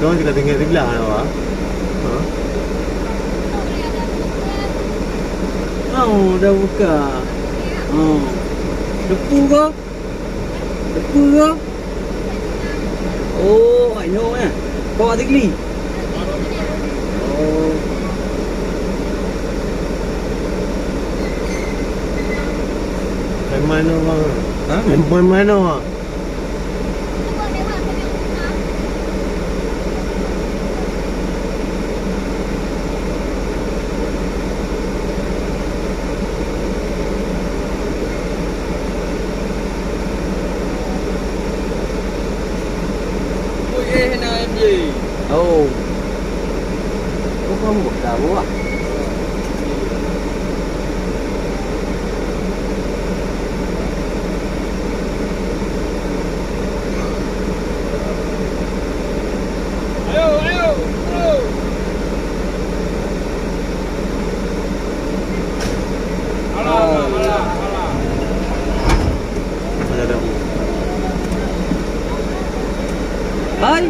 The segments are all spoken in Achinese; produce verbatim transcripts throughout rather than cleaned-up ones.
Jangan kita tinggal di belah, apa? Ha? Oh, dah buka. Oh. Depu ke? Depu ke? Oh, I know eh. Kau ada geli? Oh. Main mana, bang? Ha? Main mana, bang? Oh. Oh, kamu buka buah. Ayo, ayo, bro. Alah, alah, alah, alah. Hai.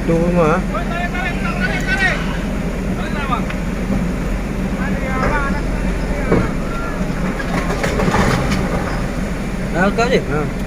Tu rumah. Dah kau je? Ha.